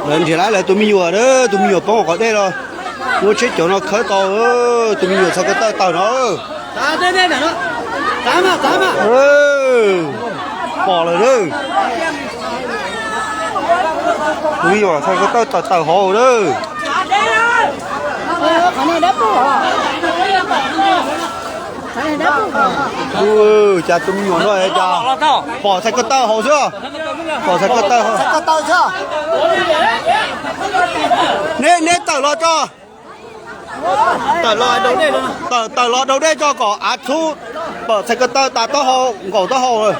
Lawv nrhiav lawv tus me nyuam, tus me nyuam poob hauv qhov dej los muab tsheb cov no khawb tau. Tus me nyuam txhais ko taw tawm no. Pom lawm na. Tus me nyuam txhais ko taw tawm tawm hauv na. Cas tus me nyuam no cas pom txhais ko taw hauv xwb. Pom txhais ko taw hauv. Neb, neb tawm los tso. Tawm los daus dej tso kom av txhub, pom txhais ko taw tas taub hau, nkaum taub hau lawm.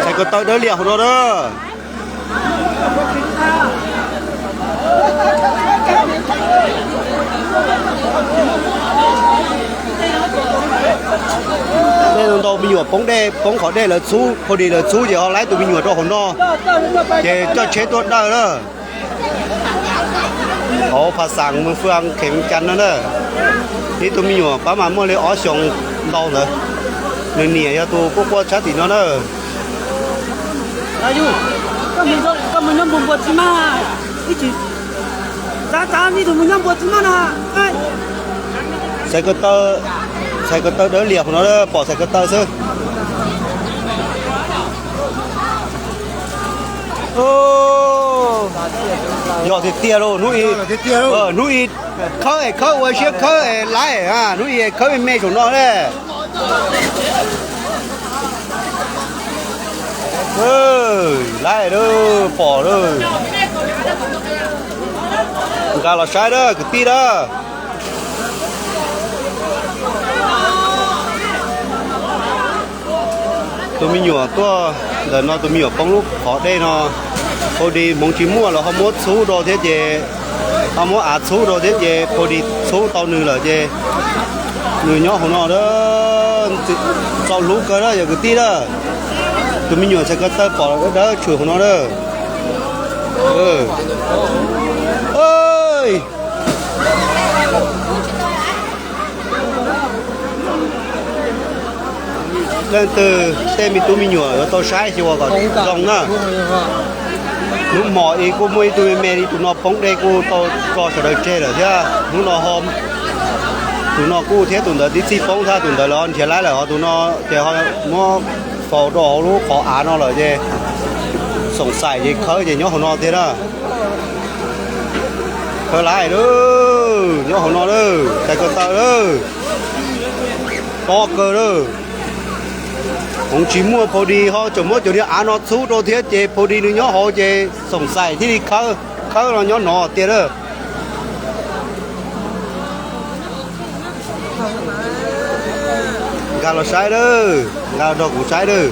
Txhais ko taw dawb liam hauv no na. Dej ntau, me nyuam poob dej, poob qhov dej lawv txhub, pha dis lawv txhub ces ho laib tus me nyuam rau hauv no, ces coj tsheb tuaj dawj na. Hauv Pha Xaas, Mws Fwj, Khees Cas no na, ib tug me nyuam pab mas muaj li ob xyoos ntau ntawd, nws niam yog tus quaj quaj tshab tim no na. Txhais ko taw, txhais ko taw dawb liam hauv no, pom txhais ko taw xwb. Yog tiag tiag lauj, hnub i, hnub i khawb es khawb ua siab khawb es laib, hnub i khawb me me saum no ne. Laib lawm, pom lawm. Nqa los saib na kwv tij na. Tus me nyuam tuaj ntawm no, tus me nyuam poob lub qhov dej no, pha dis hmoov tsis muaj los ho muab txhub rau thiab ces, ho muab av txhub rau thiab ces pha dis txhub tau nws lawm ces nws nyob hauv no. Txaus hlub kawg na yog kwv tij na. Tus me nyuam txhais ko taw pom dawb tshwm hauv no na. Leej twg tej me tub me nyuam yuav tau saib xyuas kom zoo na. Hnub hmo i kuj muaj ib tug me me li tus no poob dej kuj tau tso sawv daws tseg lawm thiab. Hnub no ho tus no kuj thiab tus ntawd tib txhij poob thiab, tus ntawd lawv nrhiav laib lawm, ho tus no ces ho muab faus rau hauv lub qhov av no lawm ces xoom xaim ces khawb ces nyob hauv no tiag na. Khawb laib lawm, nyob hauv no lawm, txhais ko taw lawm. Tob kawg lawm. Hmoov tsis muaj, pha dis ho tseem muab cov niag av no txhub rau thiab ces pha dis nws nyob hauv ces xoom xaim thiaj li khawb, khawb no nyob no tiag lawm. Nkag los saib lawm, nkag los nrog kuv saib lawm.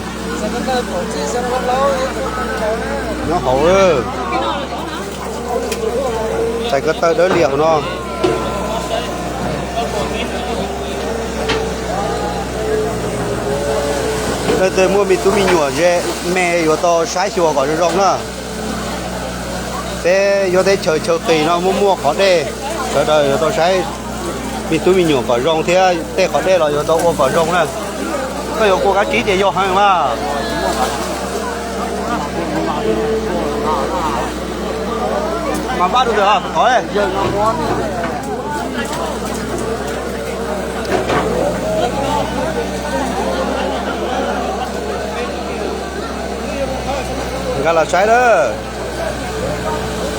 Nyob hauv lawm. Txhais ko taw dawb liam hauv no. Leej twg muaj me tub me nyuam ze me yuav tau saib xyuas kom zoo zoo na. Peb yuav teb chaws chaw qis no muaj muaj qhov dej, sawv daws yuav tau saib me tub me nyuam kom zoo thiab tej qhov dej los yuav tau ua kom zoo na. Koj yuav kua kab tsib ces yog heev mas. Mas npaj rau ntawd qhov. Nkag los saib lawm.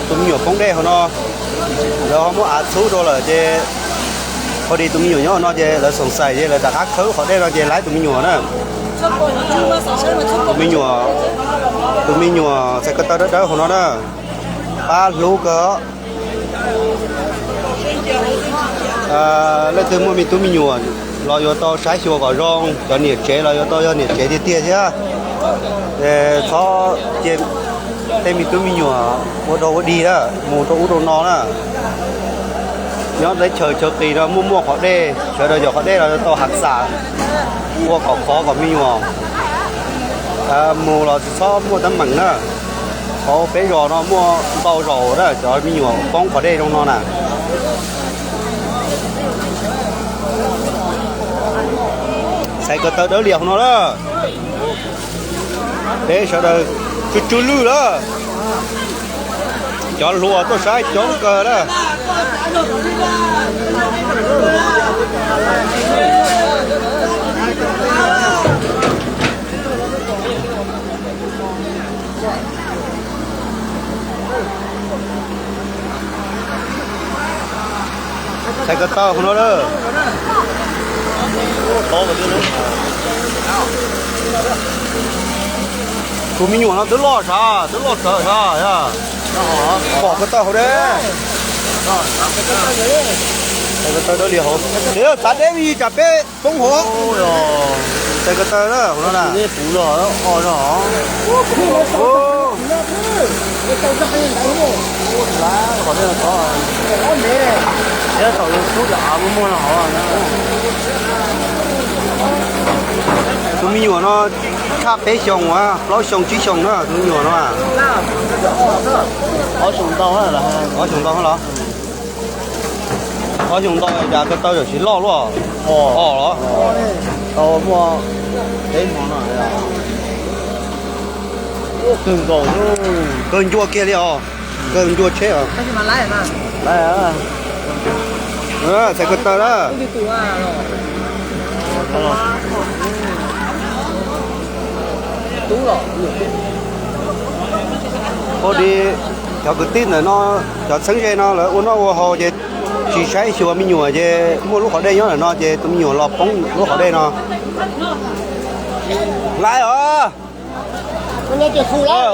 Tus me nyuam poob dej hauv no, lawv ho muab av txhub rau lawm ces, pha dis tus me nyuam nyob hauv no ces lawv xoom xaim ces lawv rov qab khawb qhov dej no ces laib tus me nyuam na. Tus me nyuam, tus me nyuam txhais ko taw dawb dawb hauv no na, pab hlub kawg. Leej twg muaj me tub me nyuam los yuav tau saib xyuas kom zoo, cov niam tsev los yuav tau yog niam tsev tiag tiag thiab. Txhob cia tej me tub me nyuam ua dog ua dig na, mus rau ub rau no na. Nyob teb chaws chaw qis no muaj muaj qhov dej, sawv daws cov qhov dej los yuav tau hav xam, ua kom khov kom me nyuam mus los tsis txhob muaj teeb meem na. Hauv peb zos no muaj ntau zaus na cov me nyuam poob qhov dej zoo no na. Txhais ko taw dawb liam hauv no na. Peb sawv daws tsw tsw lwj lawm. Cov hluas tuaj saib coob kawg na. Txhais ko taw hauv no lawm. Tus me nyuam no twb loj sav, twb loj tsawv sav. Pom ko taw hauv deb. Txhais ko taw dawb li hauv. Txav deb me tsam peb poob hauv. Txhais ko taw na hauv no na. Tus me nyuam no tshaj peb xyoos, plaub xyoo tsib xyoos na tus me nyuam no. Ob xyoos ntau los? Ob xyoos ntau cas ko taw tam sim loj luaj. Os los? Kawg ncua kiag li os. Kawg ncua tsheb os. Txhais ko taw na. Ua li cov kwv tij ntawm no, cov txheeb ze no lawv ua noj ua haus ces tsis saib xyuas me nyuam ces muaj lub qhov dej nyob ntawm no ces tus me nyuam los poob lub qhov dej no. Laib os.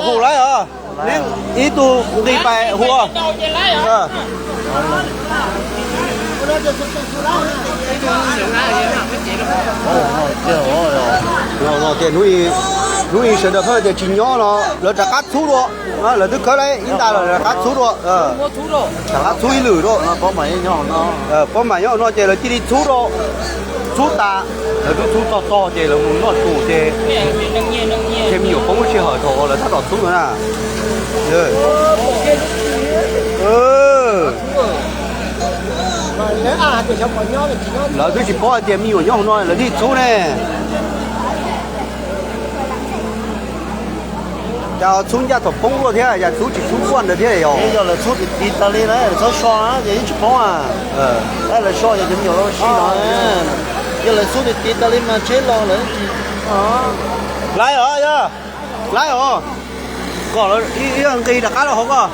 Hu laib os. Neb ib tug nqis pais hu. Tias hnub ib sawv daws pheej tias tsis nyob no lawv rov qab txhub dua. Lawv twb khawb laib ib nta los rov qab txhub dua. Rov qab txhub ib lwm dua. Pob mam nyob no ces lawv cia li txhub dua. Txhub tas, lawv twb txhub txog tog ces lawv mus noj su ces, ces me nyuam poob lub sij hawm thaum lawv tab tom txhub no na. Lawv twb tsis paub hais tias me nyuam nyob hauv no lawv thiaj txhub ne. Cas txhub ncaj thaum poob luaj thiab, cas txhub tsis txhub quaj ntawd thiab yog? Yog lawv txhub tiv tiv tas li na, lawv txhob so na ces yeej tsis poob a. Lawv so ces cov me nyuam los sib no. Yog lawv txhub tiv tiv tas li mas tsheb los lawv tsis. Laib os, yog laib os, kom ib nqis rov qab rau hauv koj.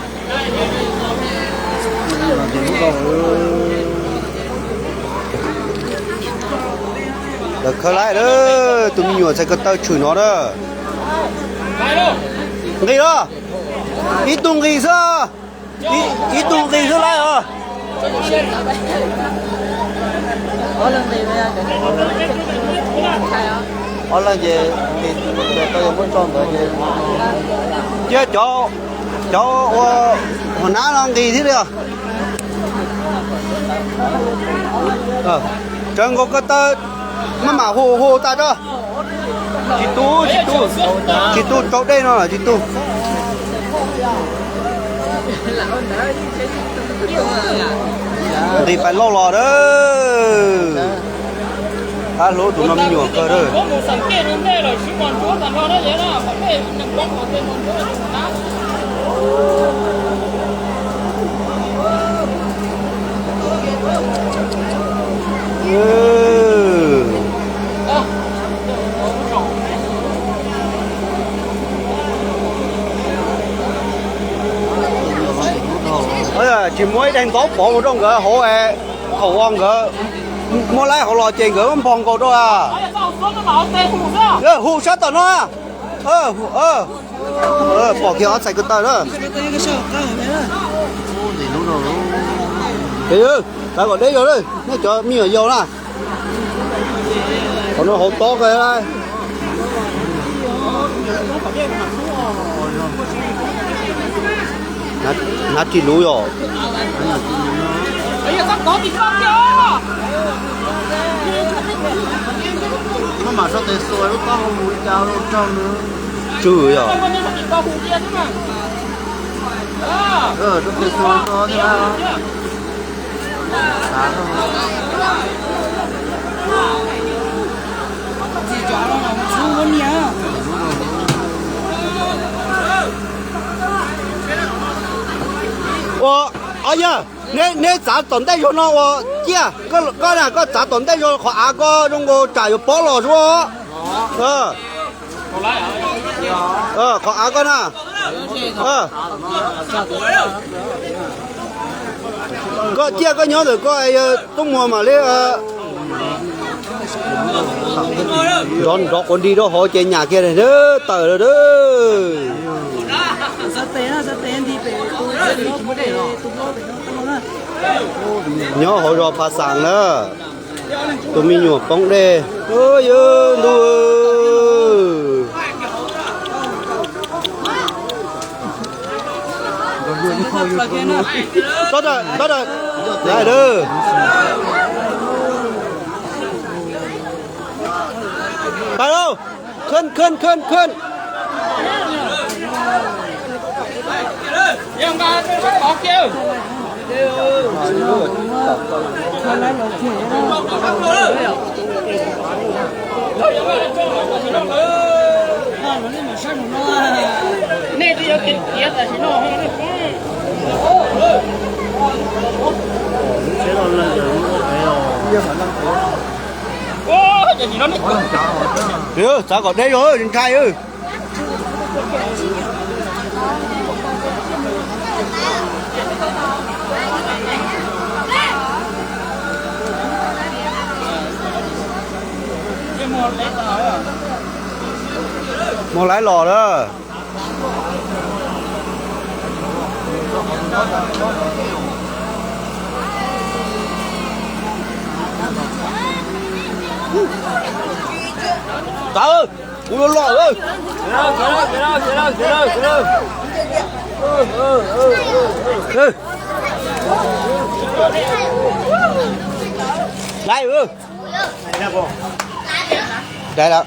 Lawv khawb laib, tus me nyuam txhais ko taw tshwm no na. Nqis los, ib tug nqis xwb, ib tug nqis xwb laib os. Ob leeg ces, tau muab tso ntawd ces cia cov, cov ua hauv nab no nqis thiab li os. Tsaws nkaus ko taw, maj mam hu hu tas tso. Tsis tu, tsis tu, tsis tu rau dej no tsis tu. Nqis pais loj los a. Qab hlub tus no me nyuam kawg a. Tsis muab ib daim ntaub pov mus rau nkawd hauv, thaum uas nkawd muab laib hauv los ces nkawd muab npog nkaus rau a. Hu sab tom no. Pom kiag ob txhais ko taw na. Txav kom deb yog, nej cov me nyuam yaus na. Qhov no hauv tob kawg. Hnav tsis luv yom. Maj mam so tes xuas lub taub hau mus li cas los raug nws. Tsw yom. So tes xuas no thiab. Yog, neb txav tom ntej zog no ua ciaj, koj na koj txav tom ntej zog qhov av ko zoo nkaus tsam yuav pob los zuj. Qhov av ko na. Koj ciaj koj nyob ntawm koj, Tub Muas mam li nrov nrov quav nti rau hauv ces nyam kiag tawm lawm. Nyob hauv zos Pha Xaas na, tus me nyuam poob dej, yawg ntuj. Pais lauj, khwb khwb khwb khwb. Nej twb yuav tiav tam sim no. Txav kom deb zog ntshai. Muaj laib los lawm. Txav, kuv los los. Laib, laib lawm.